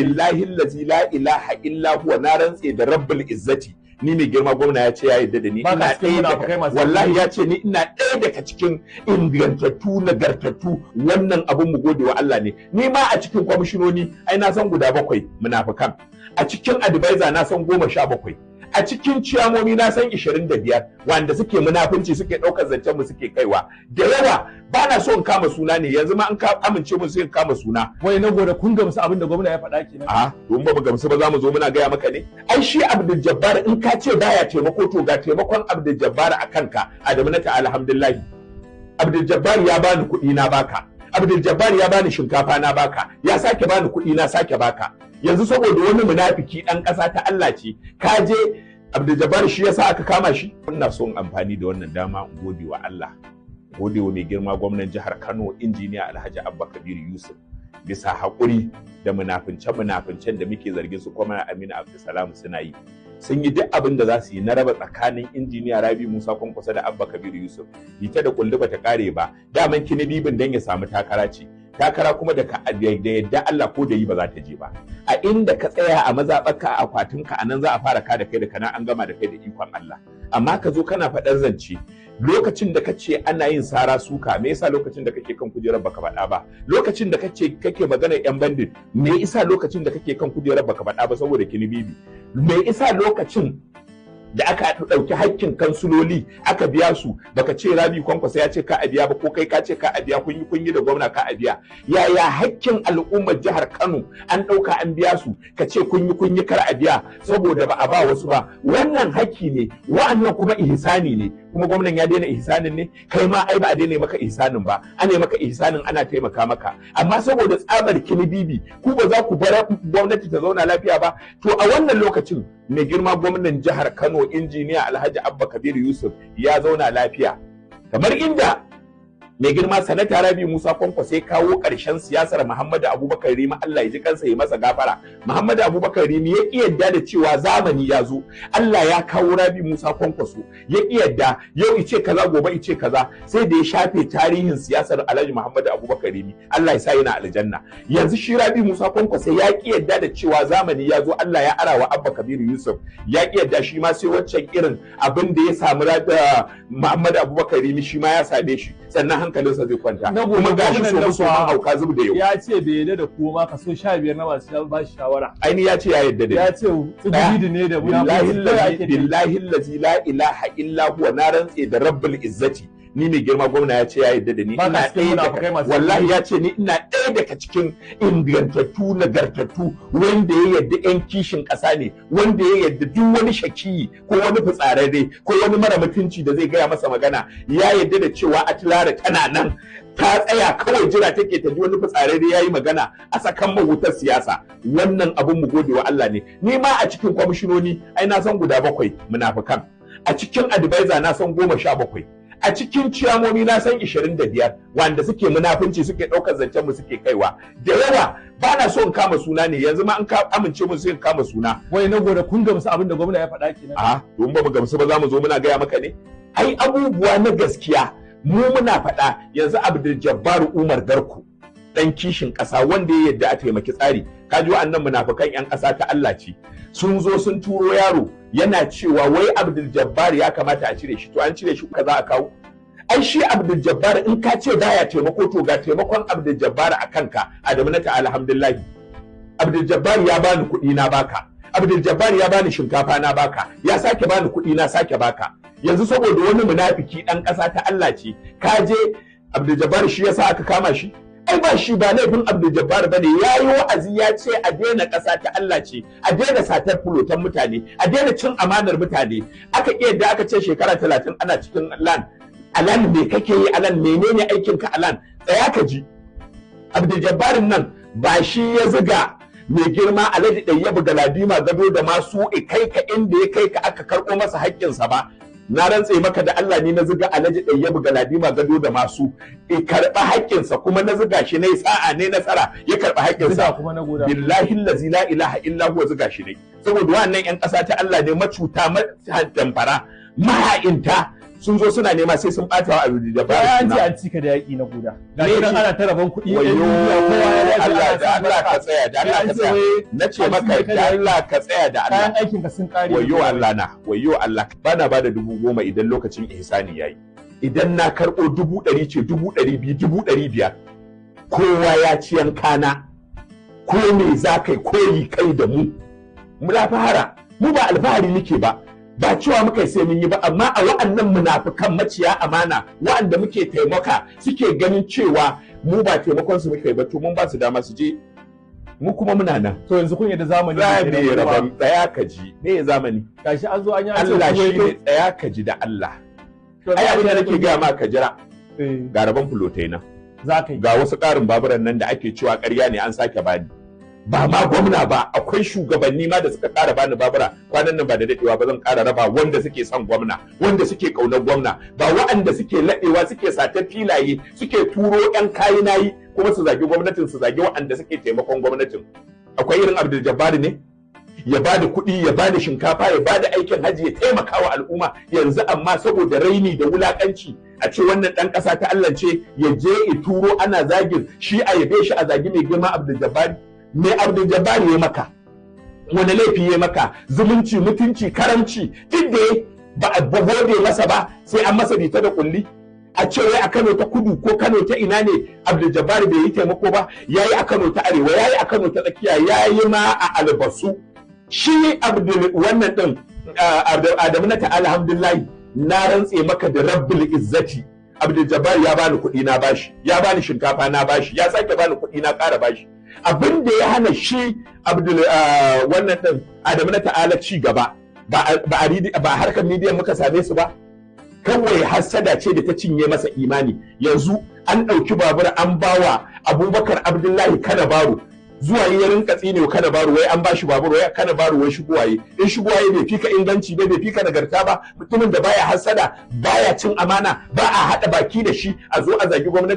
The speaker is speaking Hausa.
Billahi allazi la ilaha illa huwa, na rantse da rabbul izzati, ni mai girma gwamna ya ce ya yarda da ni. Ba ka Ina cikin ɗaya munafukai daga masu wallahi ya ce ni ina ɗaya daga cikin ingantattu, nagartattu. Wannan abun mu gode wa Allah ne. Ni ma a cikin kwamishinoni ai na san guda 7 munafukan, a cikin advisor na san 17, a cikin ciyamomi na san 25 wanda suke munafunci, suke ɗaukar zancen mu suke kaiwa da yawa. Ba na so in kama suna ne yanzu ma, in ka amince mun sai in kama suna. Wai na gode, kun gamsu abin da gwamna ya faɗa kenan? A don ba mu gamsu ba za mu zo muna gaya maka ne? Ai shi Abdul Jabbar in ka ce baya taimako, to ga taimakon Abdul Jabbar a kanka. Adamu na ta alhamdulillah, Abdul Jabbar ya bani kuɗi na baka, Abdul Jabbar ya bani shinkafa na baka, ya sake bani kuɗi na sake baka. Yanzu saboda wani munafiki dan ƙasa ta Allah ce, ka je Abdul Jabbar shi yasa aka kama shi. Ina son amfani da wannan dama in gode wa Allah, gode wa mai girma gwamnan jihar Kano, Injiniya Alhaji Abba Kabir Yusuf, bisa haƙuri da munafince-munafincen da muke zargin su kuma Aminu Abdulsalam suna yi. Sun yi duk abin da za su yi na raba tsakanin Injiniya Rabi Musa Kwankwaso da Abba Kabir Yusuf. Ita da kulli bata kare ba. Daman kinibibin dan ya samu takara ce. Takara kuma da da yadda Allah ko da yi ba za ta je ba. A inda ka tsaya a mazaɓarka, a akwatinka, a nan za a fara ka da kai, da kana an gama da kai da ikon Allah. Amma ka zo kana faɗar zance lokacin da kace ana yin sara suka, me yasa lokacin da kake kan kujerar baka faɗa ba? Lokacin da kace kake magana yan bandit, me yasa lokacin da kake kan kujerar baka faɗa ba saboda kinibibi? Me yasa lokacin da aka ɗauki hakkin kansuloli aka biya su baka ce Rabi Kwankwasa ya ce ka a biya ba, ko kai ka ce ka a biya, kun yi da gwamna ka a biya? Yaya hakkin al'ummar jihar Kano an ɗauka an biya su, ka ce kun yi kar a biya saboda ba a ba wasu ba? Wannan hakki ne, wa'annan kuma ihsani ne. Kuma gwamnan ya daina ihsanin ne? Kai ma ai ba a daina maka ihsanin ba, ana maka ihsanin, ana taimaka maka, amma saboda tsabar kinibibi ku ba za ku bar gwamnati ta zauna lafiya ba. To a wannan lokacin mai girma gwamnan jihar Kano, Injiniya Alhaji Abba Kabir Yusuf, ya zauna lafiya, kamar inda mai girma Sanata Rabi Musa Kwankwaso ya kawo ƙarshen siyasar Muhammadu Abubakar Rimi, Allah ya ji kansa ya masa gafara. Muhammadu Abubakar Rimi ya ƙi yadda da cewa zamani ya zo, Allah ya kawo Rabi Musa Kwankwaso, ya ƙi yadda, yau ice kaza, gobe ice kaza, sai da ya shafe tarihin siyasar Alhaji Muhammadu Abubakar Rimi, Allah ya sa yana aljanna. Yanzu shi Rabi Musa Kwankwaso ya ƙi yadda da cewa zamani ya zo, Allah ya arawa Abba Kabiru Yusuf, ya ƙi yadda shi ma sai wancan irin abin da ya samu Muhammadu Abubakar Rimi shi ma ya same shi, sannan hankalinsa zai kwanta. Na gobe Kuma gashi so gwamnan musu nan hauka zub da yau. Ya ce bai yarda da kuma kaso 15 na masu ba shi shawara. Aini ya ce ya yarda da ni. Ya ce tsibiri ne da Billahi munafurci kawai allazi ake. Billahi allazi la ilaha illa huwa, na rantse da rabbul izzati, ni mai girma gwamna ya ce ya yarda da ni. Ba ka Ina cikin ɗaya munafukai daga masu wallahi ya ce ni ina ɗaya daga cikin ingantattu, nagartattu, wanda ya yarda yan kishin ƙasa ne, wanda ya yarda duk wani shakiyi ko wani fitsararre ko wani mara mutunci da zai gaya masa magana, ya yarda da cewa atilara tana nan ta tsaya, kawai jira take ta ji wani fitsararre ya yi magana a sakan mahutar siyasa. Wannan abun mu gode wa Allah ne. Ni ma a cikin kwamishinoni ai na san guda 7 munafukan, a cikin advisor na san 17, a cikin ciyamomi na san 25 wanda suke munafunci, suke ɗaukar zancen mu suke kaiwa da yawa. Ba na so in kama suna ne yanzu ma, in ka amince mun sai in kama suna. Wai na gode, kun gamsu abin da gwamna ya faɗa kenan? A don ba mu gamsu ba za mu zo muna gaya maka ne? Ai abubuwa na gaskiya mu muna faɗa. Yanzu Abdul Jabbar Umar Garko, dan kishin ƙasa wanda ya yadda a taimaki tsari, kaji wa'annan munafukan yan ƙasa ta Allah ce sun zo sun turo yaro yana cewa wai Abdul Jabbar ya kamata a cire shi. To an cire shi, ka za a kawo? Ai shi Abdul Jabbar in ka ce baya taimako, to ga taimakon Abdul Jabbar a kanka. Adamu na ta alhamdulillah, Abdul Jabbar ya bani kuɗi na baka, Abdul Jabbar ya bani shinkafa na baka, ya sake bani kuɗi na sake baka. Yanzu saboda wani munafiki dan ƙasa ta Allah ce, ka je Abdul Jabbar shi yasa aka kama shi. Ai ba shi ba laifin Abdul Jabbar bane, yayi wa'azi ya ce a daina ƙasa ta Allah ce, a daina satar fulotan mutane, a daina cin amanar mutane. Aka ƙi yadda, aka ce shekara 30 ana cikin land. Alan me kake yi? Alan menene aikin ka? Alan tsaya ka ji, Abdul Jabbarin nan ba shi ya ziga mai girma Alhaji Ɗayyabu Galadima Gado da masu kai ka inda ya kai ka aka karɓo masa haƙƙinsa ba. Na rantse maka da Allah, ni na ziga Alhaji Ɗayyabu Galadima Gado da masu karɓi haƙƙinsa, kuma na ziga shi ne sa'a ne nasara ya karɓi haƙƙinsa. Ziga kuma na goda. Billahi allazi la ilaha illa huwa, ziga shi ne, saboda wannan yan ƙasa ta Allah ne, macuta, matamfara, maha'inta. Sun zo suna nema sai sun ɓata wa Abdul Jabbar Bayan an ce suna. an cika da yaƙi na guda. Ga Me shi nan ce? ana ta rabon kuɗi. Wayo ɗan duniya, kowa ya dace Allah, ana da son Allah ka barka. tsaya, da Allah Kai ka an ce tsaya. wai Na ce an maka cinye ka da da Allah ka tsaya da kayan Allah. aikin ka sun ƙare. Wayo Allah na, wayo Allah. Bana bada 10,000 idan lokacin ihsani yayi. Idan na karɓo 100,000 ce, 200,000, 500,000. Kowa ya ci yankana. Ko me za kai koyi kai da mu. Muna fara, mu ba alfahari muke ba. Ba cewa muka sai mun yi ba, amma a wa'annan munafukan maciya amana wa'anda muke taimaka suke ganin cewa mu ba taimakon su muke ba, to mun ba su dama su je, mu kuma muna nan. To yanzu kun yadda zamani Za ne mu yi kenan kuma. rabon tsaya ka ji me zamani. Gashi an zo an yi an ce Allah ku shi wai ne tsaya ka ji da Allah. to- Ai abin da nake gaya ma ka jira, Eh, ga rabon fulotai na, za ka yi. ga wasu ƙarin baburan nan da ake cewa ƙarya ne an sake bani. Ba ma gwamna ba, akwai shugabanni ma da suka ƙara bani babura kwanan nan ba da daɗewa ba, zan ƙara raba wanda suke son gwamna, wanda suke ƙaunar gwamna, ba waɗanda suke laɗewa suke satar filaye, suke turo ƴan kayi nayi kuma su zagi gwamnatin, su zagi waɗanda suke taimakon gwamnatin. Akwai irin Abdul Jabbar ne ya ba da kuɗi, ya ba da shinkafa, ya ba da aikin hajji, ya taimaka wa al'umma. Yanzu amma saboda raini da wulakanci a ce wannan ɗan ƙasa ta Allah ce ya je ya turo ana zagin shi, a yabe shi, a zagi mai girma Abdul Jabbar. Me Abdul Jabbar ya maka? Wani laifi ya maka? Zumunci, mutunci, karamci, duk da ya ba a gode masa ba sai an masa bita da kulli. A ce wai a Kano ta Kudu ko Kano ta ina ne Abdul Jabbar bai yi taimako ba? Yayi a Kano ta Arewa, yayi a Kano ta Tsakiya, yayi ma a Albasu. Shi Abdul wannan din Adamu na ta'ala alhamdulillah, na rantse maka da Rabbul Izzati, Abdul Jabbar ya bani kuɗi na bashi, ya bani shinkafa na bashi, ya sake bani kuɗi na ƙara bashi. Abin da ya hana shi Abdul wannan din Adamu na ta'ala ci gaba ba ba a harkar midiyan muka same su ba. Kawai hassada ce da ta cinye masa imani. Yanzu an ɗauki babur an bawa Abubakar Abdullahi Kana Baro, zuwa ya rinka tsine Kana Baro, wai an bashi babur, wai Kana Baro wai shigowaye. In shigowaye bai fika inganci ba, bai fika nagarta ba. Mutumin da baya hassada, baya cin amana, ba a haɗa baki da shi a zo a zagi gwamnati.